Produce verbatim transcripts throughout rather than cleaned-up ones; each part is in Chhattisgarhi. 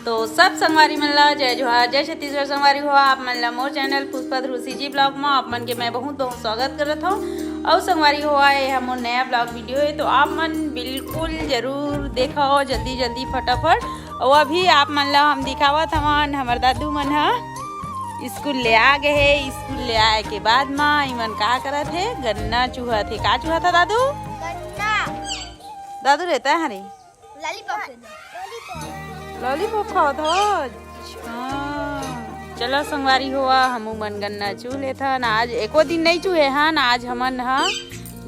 तो सब संगवारी मन ला जय जोहार, जय छत्तीसगढ़। संगवारी हो, आप मन ला मोर चैनल पुष्पा ध्रुव सीजी ब्लॉग में आप मन के मैं बहुत बहुत स्वागत करत हूँ। और संगवारी हो, ये है मोर नया ब्लॉग वीडियो है, तो आप मन बिल्कुल जरूर देखो जल्दी जल्दी फटाफट। और अभी आप मन ला हम दिखावत हवन, हमर दादू मन ह स्कूल ले आ गए है। स्कूल ले आए के बाद मा इमन का करत है? गन्ना चुहत है। का चुहत है दादू? गन्ना। दादू रहता है हरी लॉलीपॉप के। लॉलीपॉप खावत हो? हाँ। चलो संगवारी हो, हमू मन गन्ना चूह लेथन। आज एको दिन नहीं चूहे हन, आज हमन ह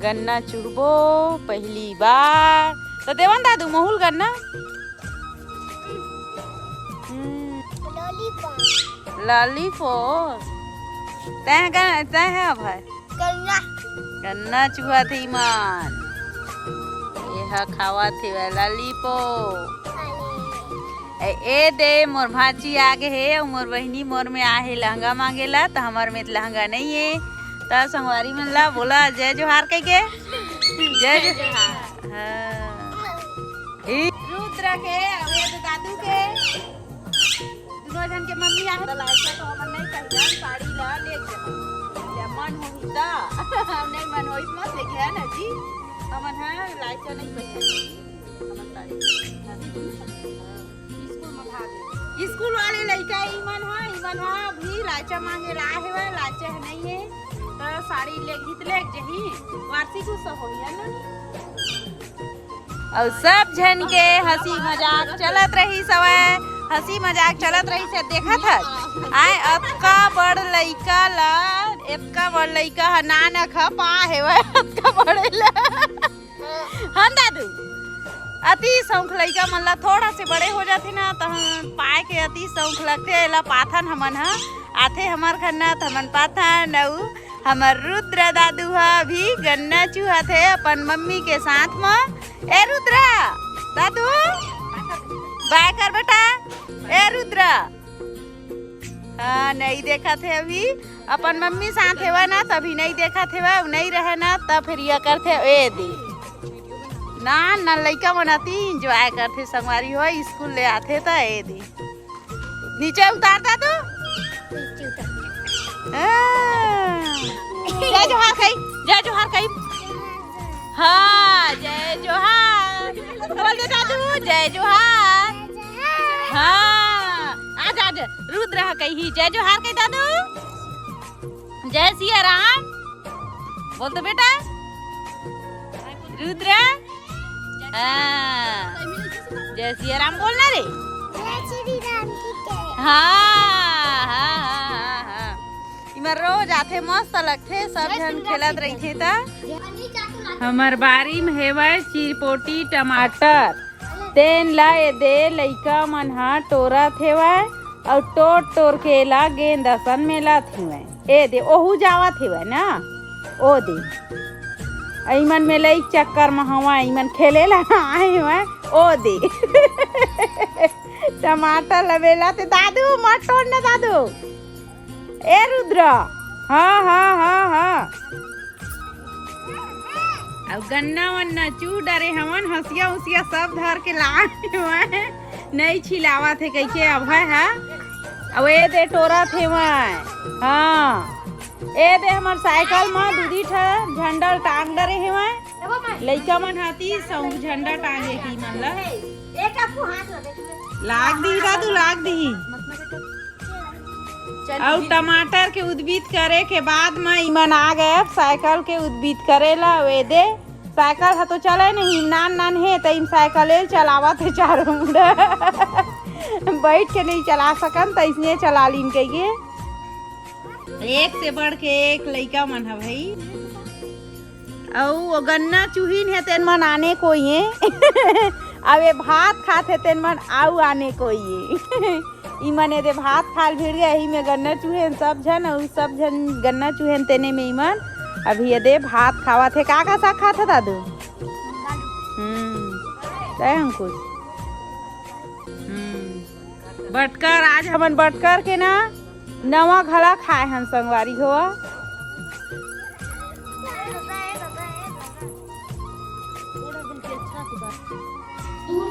गन्ना चुहबो पहली बार। तो देवन दादू, महूल गन्ना। हम्म। लॉलीपॉप। लॉलीपॉप। तैं ग-, तैं है भाई? गन्ना। गन्ना चुहत हे इमन। ये हा खावत हे वह लॉलीपॉप। ए, ए दे, मोर भांची आ गे हे, अउ मोर बहिनी मोर में आ हे लहंगा मांगे ला, त हमर में त लहंगा नहीं हे। त संगवारी मन ला बोला जय जोहार कह के। जय जय जोहार। हाँ। ए। रुद्र के, अउ ये दे दादू के। दुनो झन के मम्मी आहे त लायक तो हमन नहीं कहिन, साड़ी ला ले जा। या मन होही त। नहीं मन होही त मत ले जा ना जी। हमन हा लायक नहीं कहिन। हमन साड़ी ला दे दू। स्कूल में भाग ले। स्कूल वाले लइका इमन हा, इमन हा भी लाचा मांगे ला हेवय, लाचा है नहीं है। त साड़ी ले घित ले जही, वार्षिक उत्सव होही है ना। अउ सब झन के हंसी मजाक चलत रहिस हवय, हंसी मजाक चलत रहिस हे। देखत हस, आय अतका बड़ लइका ला, अतका बड़ लइका ह नानक ह पा हेवय, अतका बड़े ला। हन दादू, अति शौक लइका मन ला थोड़ा से बड़े हो जाथे ना, त हम पाए के अति शौक लगथे। एला पाथन हमन ह, आथे हमर घर ना, त हमन पाथन। अउ हमर रुद्र दादू ह अभी गन्ना चुहत हे अपन मम्मी के साथ म। ए रुद्र, दादू, बाय कर बेटा। ए रुद्र, हाँ, नहीं देखत हे अभी, अपन मम्मी साथ हेवय ना, तभी नहीं देखत हेवय, अउ नहीं रहे ना, तब फिर ये करथे, ए दे। ना, ना, लइका मन अति enjoy करथे, संगवारी हो, स्कूल ले आथे त ए दे। नीचे उतार दा तू। नीचे उतार। हाँ। जय जोहार कही, जय जोहार कही। हाँ, जय जोहार। बोल दे दादू, जय जोहार। हाँ, आज, आज रुद्र ह कही जय जोहार कही दादू। जय सिया राम। बोल तो बेटा। रुद्र। हाँ। जय सिया राम बोलना रे। जय श्री राम की जय। हाँ, हाँ, हाँ, हाँ, हाँ। इमन रोज आथे, मस्त लगथे, सब झन खेलत रहिथे त। हमर बारी में हेवय चिरपोटी टमाटर, तेन ला ए दे लइका मन ह टोरत हेवय अउ टोर टोर के एला गेंद असन मेलत हेवय। ए दे, ओहू जावत हेवय ना, ओ दे। अ इमन में लइक चक्कर म हवय, इमन खेले ला आए हेवय, ओ दे। टमाटर ला मेलत हे दादू, मत टोर ना दादू। ए रुद्र, हाँ, हाँ, हाँ, हाँ। अउ गन्ना वन्ना चू डरे हवन, हंसिया उसिया सब धर के लाए हेवय, नहीं छिलावत हे कहिके अभय ह। अउ ए दे टोरत हेवय, हाँ। ए दे हमर साइकिल म दू दी ठा झंडा टांग डरे हेवय। लइका मन हाथी सौ झंडा टांगे ही मन ला। लाग दी दादू, लाग दी। अउ टमाटर के उद्भित करे के बाद म इमन आ गए अब साइकिल के उद्भित करे ला। वे दे साइकिल ह तो चले नहीं, नान नान हे, त इन साइकिल चलावत हे चारों मुड़ा। बैठ के नहीं चला सकन, त इसने चला लीन कहिए। एक से बढ़ के एक लइका मन ह भाई। अउ वो गन्ना चुहिन हे, तेन मन आने कोई हे। अब ये भात खात हे, तेन मन आउ आने कोई हे। इमन एदे भात खाल भिड़ गए, यही में गन्ना चुहेन सब झन, अउ सब झन गन्ना चुहेन, तेने में इमन अभी एदे भात खावत हे। का का साग खात हे दादू? हम्म, तय अंकुश। हम्म, बटकर, आज हमन बटकर के ना नवा घला खाए हन संगवारी हो।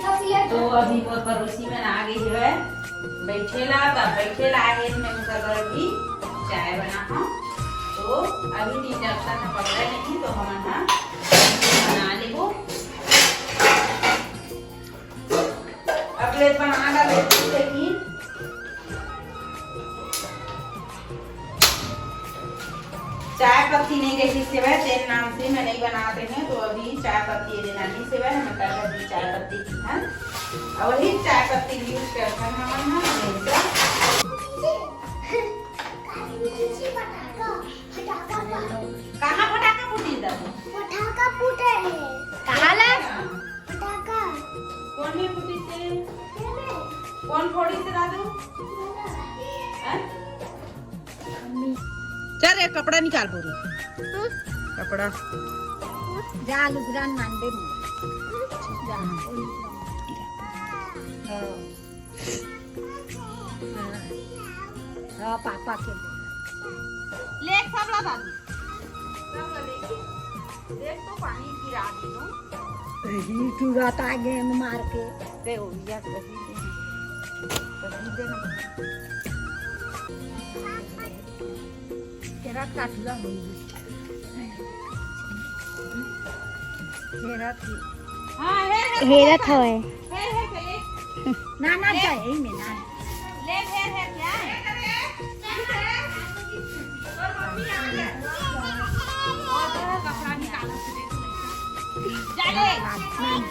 तो अभी मोर पड़ोसी मन आ गे हवय बइठे ला, त बइठे ला आहे, मैं उनकर बर भी चाय बनाहूँ। तो अभी इंडक्शन ह पकड़े नहीं, तो हमन ह बना लेबो। अब ले बना डाले, लेकिन चाय पत्ती नहीं रहिस हवय, तेन नाम से मैं नहीं बनात रहें, तो अभी चाय पत्ती ये देना नहीं सेवय, हम कल अभी चाय पत्ती पीथन, और वही चाय पत्ती use करथन हमन ह हमेशा। कहाँ फटाका फूटी दादू? फटाका फूटे हे। कहाँ ला? फटाका। कौन में फूटी से? कौन फोड़ी से दादू? हैं? चल रे, कपड़ा निकाल बोरी। हम्म? कपड़ा। जा लुगरा नांदे में। जा। हाँ। हाँ। हाँ, पापा के ले। ले, सब ला दादू। सब ला लेके। देख तो पानी गिरा दिनो। ही टूरा ता गेंद मार के। दे हो, या कहीं दे। कहीं दे ना। तेरा काटला होई। हेरत ही। हाँ, हेर, हेर, हेरत हवय। हेर, हेर, पहले। ना, ना, ले। जा, यही में ना। ले, हेर, हेर, क्या है? और कपड़ा निकालो, दे दो। जा ले।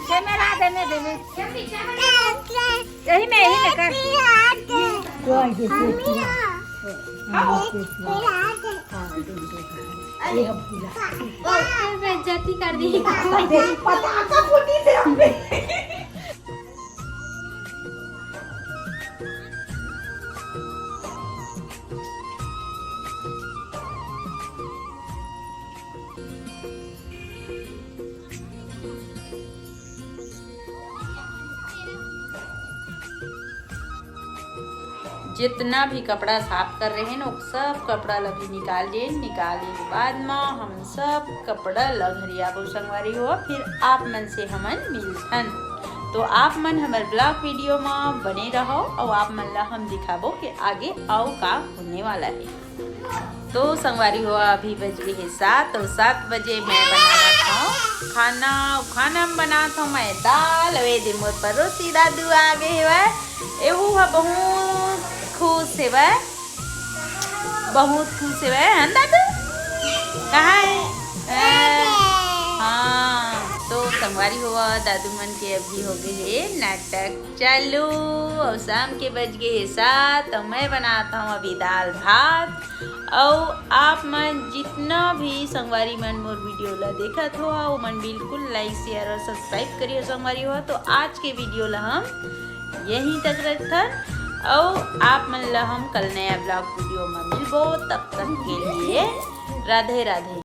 कैमरा देने देवे। यही में, यही में कर। आओ। ये हम पूरा। बेइज्जती कर दी। पटाखा फूटी से हमने। जितना भी कपड़ा साफ कर रहे हैं, वो सब कपड़ा ल भी निकाल लेन। निकाले के बाद म हम सब कपड़ा ल घरियाबो संगवारी हो, फिर आप मन से हमन मिलथन। तो आप मन हमर vlog video म बने रहो, और आप मन ला हम दिखाबो कि आगे अउ का होने वाला है। तो संगवारी हो, अभी बज गए हे सात, और सात बजे मैं बनावत हूँ खाना। खाना में बनात हूँ मैं दाल। वे दे मोर पड़ोसी दादू आ गए हवय, एहू ह बहुत खुश हवय, बहुत खुश हवय, है ना दादू? कहाँ है? हाँ, तो संगवारी हो, दादू मन के अभी हो गए हे नाटक चालू, और शाम के बज गए हे सात, और मैं बनात हूँ अभी दाल भात। अउ आप मन जितना भी संगवारी मन मोर video ला देखत हो, ओमन बिल्कुल like, share और subscribe करियो संगवारी हो। तो आज के video ला हम यहीं तक रखथन, अउ आप मन ला हम कल नया vlog video में मिलबो। तब तक के लिए राधे राधे।